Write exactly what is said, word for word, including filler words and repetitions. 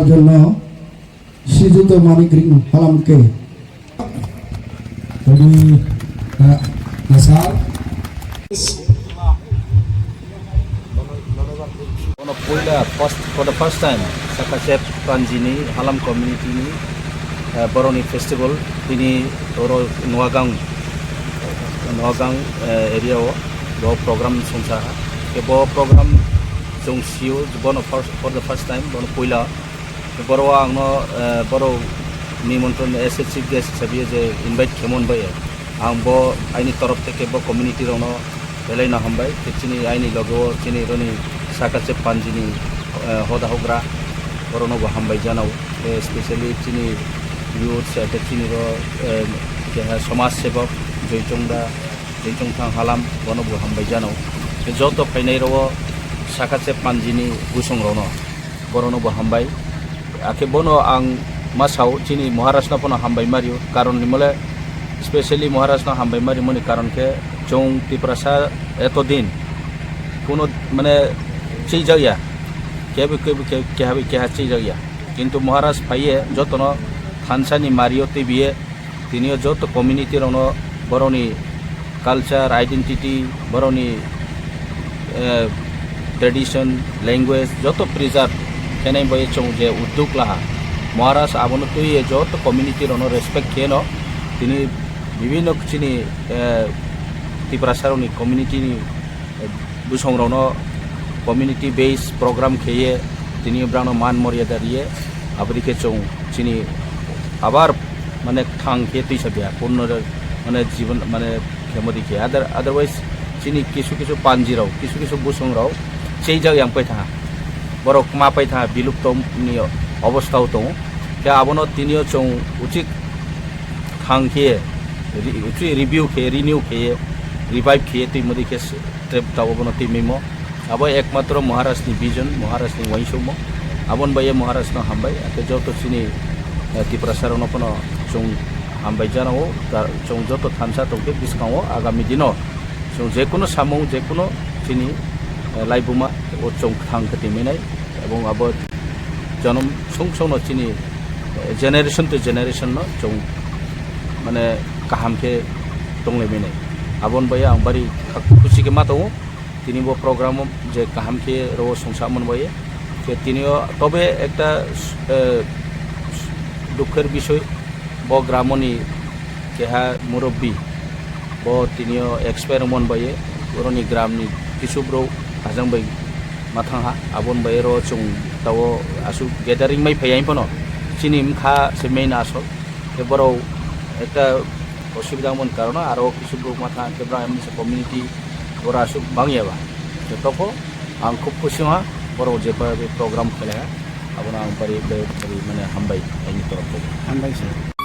জন্য শ্রীযুত মানিক রিং হালামকে। Tony, uh, Nasar. Bono puila first, for the first time, Sakachep Panjini Halam community ni, uh, boroni festival, tini oro Noagang, Noagang, uh, area o bo program songsa ha. Ke bo program song sio, bono first, for the first time, bono puila. Borok ang no, eh, borok nimontron S H chief guest hisabe je invite khe mon bai. Ang bo aini torof theke bo community rok no belai no hambai. Khe chini aini logo chini roni Sakachep Panjini, eh, hoda hogra borok no bo hambai janao. Eh, specially chini youth, eh, chini ro, eh, keha somaj sebok Joy Chongda, Joy Chongthang Halam bono bo hambai janao. Khe joto phainai rok Sakachep Panjini busong rok no. Borokno bo hambai. Akhe bono ang ma sao, chini Maharajno phano hambai mario. Karon ni mole specially Maharajno hambai marimani karon khe chwng Tiprasa eto din kuno mane chijak ya. Kebo kebo ke-, keha bai keha chijak ya. Kintu Maharaj phaiye jotono thansa ni mario twibiye. Tini o joto community rokno borokni culture, identity, borokni, eh, tradition, language joto preserve khenai bai chwng je uddog laha. Maharaj abono twiwi joto community rokno respect kheno tini bibhinno chini, eh, Tiprasa rokni community ni bwsongrokno community based program kheye, tini brangno man moryada riye, aboni khe chwng chini abar mane thang khe twisa biya, punno mane jibon mane khemodi khe. Other-, otherwise chini kisu kisu panjirok, kisu kisu bwsongrok cheijak yang pai thaha, borok ma pai thaha, bilupto ni obostha o tongo. Khe abono tini o chwng uchik thang khe, re-, uchik review khe, renew khe, revive khe, twi modi khe se-, trip tabo bono twi mimo. Abo ekmatro Maharaj ni vision, Maharaj ni uansukmo. Aboni bai Maharaj no hambai, ate joto chini, eh, Tiprasa rokno phano chwng hambai janao, ta-, chwng joto thansa tongkhe bwskango agami dino chwng jekunu samung, jekunu chini, eh, laibuma o chwng thang khe twi minai, ebong abo jonom song song no chini, eh, generation to generation no chwng mane kaham khe tonglai minai. Aboni bai ang bari kha-, khusi khe ma tongo. Tini bo program o je kaham khe ro songsa mon bai. Khe tini o tobe ekta, eh, dukher bisoi bo gramoni keha murubbi. Bo tini o expire mon bai, boroni gram ni kisu bro ajang bai ma thang ha, aboni bai ro chwng tao aswk gathering mai phai ai phano chini wngkha se main asol. Khe borok ekta osubida mon karon aro kisu bro ma thang khe borok M S community borok aswk bang ya ba. Khe toko ang khub khusi ha borok je program khlai ha, abono ang bari, bari, bari mane hambai aini torof theke. Hambai sir.